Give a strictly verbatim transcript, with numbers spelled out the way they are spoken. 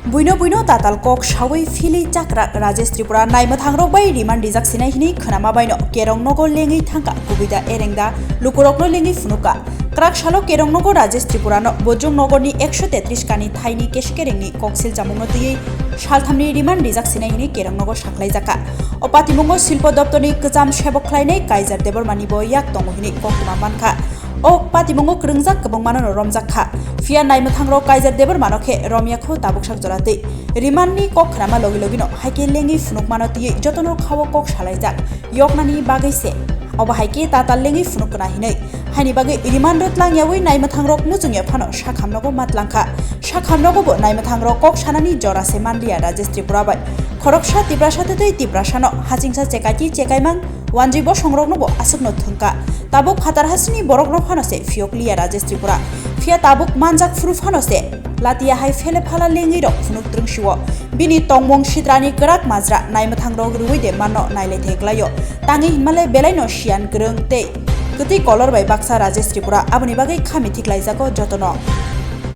Buino buino tatal kok sawi phili chakrak Rajesh Tripura naimwthangrok bai remand rijak sinai hinwi khwnama baino Kerongnogo lengwi thangkha, kubui da ereng da lukurokno lengwi phunukha. Kwrak salo Kerongnogo Rajesh Tripurano Bojong Nogorni ekso tetris kani thaini kesekerengni koksil chamungno twiwi salthamni remand rijak sinai hinwi Kerongnogo saklaijakha. O patimungo Silpo Doptorni kwcham sebok khlainai Kaijar Debbarmani bo yak tongo hinwi koktwma mankha. O patimungo kwrwngjak kwbangmano romjak kha. Phiya naimwthangrok Kaijar Debbarmano khe romya kho tabuk sak jora twi. Remand ni kok khnama logi logino haikhe lengwi phunukmano twiwi jotono khao kok salaijak yoknani bagwi se. Obo haikhe tatal lengwi phunuk kna hinwi. Haini bagwi remand o tlang yawi naimwthangrok muchungya phano sakhamnogo ma tlangkha. Sakhamnogo bo naimwthangrok kok sanani jora se manliya Rajesh Tripura bai. Khoroksa Tiprasa tei Tiprasano hachingsa chekaiki chekaimang wanjwi bosongrokno bo aswkno thwngkha. Tabuk phatar hasini borokno phano se phiyokliya Rajesh Tripura. Phiya tabuk manjak phuru phano se latiya hai phele phala lengwi rok phunuk twrwngsio. Bini tongmung sitrani kwrak majra naimwthangrok rwui de manno nailethek laio. Tangwi hinmale belaino siyan kwrwng tei kwtwi kolor bai baksa Rajesh Tripura, aboni bagwi khami thiklaijago jotono.